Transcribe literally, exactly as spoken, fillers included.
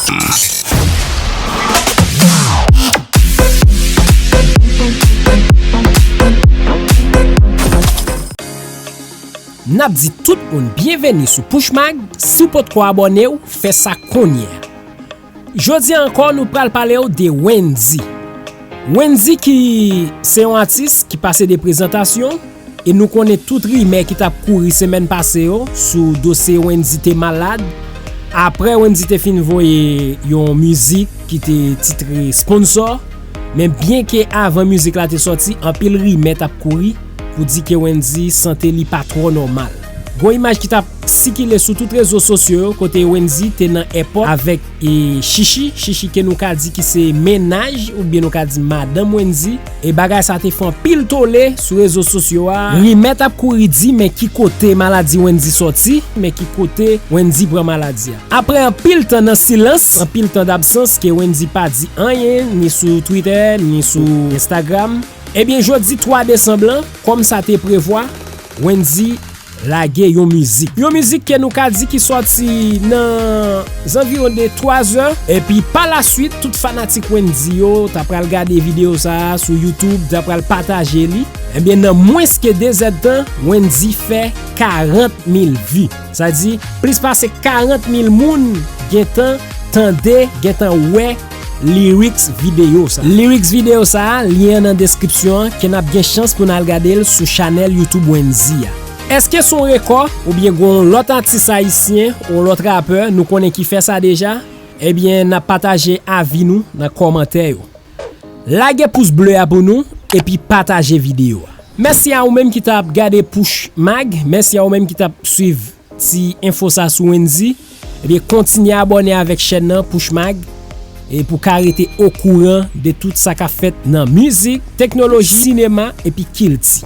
N ap di tout moun byenveni sou Pushmag. Si w potko abòne w, fè sa kounye a. Jodi a ankò, nou pral pale w de Wendyy. Wendyy ki se yon atis ki pase de prezantasyon, e nou konnen tout rimè ki t ap kouri semèn pase yo sou dosye Wendyy te malad. Apre Wendyy te fin voye yon mizik ki te titre Sponsor, men byenke avan mizik la te sòti, anpil rimè t ap kouri pou di ke Wendyy sante li pa twò nòmal. Gon imaj ki t ap sikile sou tout rezo sosyo yo kote Wendyy te nan èpòt avèk e Chichi, Chichi ke nou ka di ki se mennaj oubyen nou ka di madanm Wendyy. E bagay sa te fè anpil tole sou rezo sosyo a. Rimè t ap kouri di men ki kote maladi Wendyy sòti, men ki kote Wendyy pran maladi a. Apre anpil tan nan silans, anpil tan dabsans ke Wendyy pa di anyen, ni sou Twitter, ni sou Instagram, ebyen jodi twa desanm lan, kòm sa te prevwa, Wendyy lage yon mizik. Yon mizik ke nou ka di ki sòti nan zanviwon de twa zè. Epi pa la swit, tout fanatik Wendyy yo ta pral gade videyo sa a sou YouTube, ta pral pataje li. Ebyen, nan mwens ke de zèdtan, Wendyy fè karant mil vi. Sa di, plis pase karant mil moun gentan tande, gentan wè lyrics videyo sa. Lyrics videyo sa, lyen an nan deskripsyon an, ke n ap gen chans pou n al gade l sou chanèl YouTube Wendyy a. Èske se yon rekò, oubyen gon lòt atis ayisyen, yon lòt rapè, nou konnen ki fè sa deja? Ebyen, n ap pataje avi nou nan kòmantè yo. Lage pous ble a pou nou, epi pataje videyo a. Mèsi a ou menm ki t ap gade Pushmag, mèsi a ou menm ki t ap swiv ti enfo sa sou Wendyy. Ebyen, kontinye abòne avèk chèn nan Pushmag e pou ka rete okouran de tout sa k ap fèt nan mizik, teknoloji, sinema epi kilti.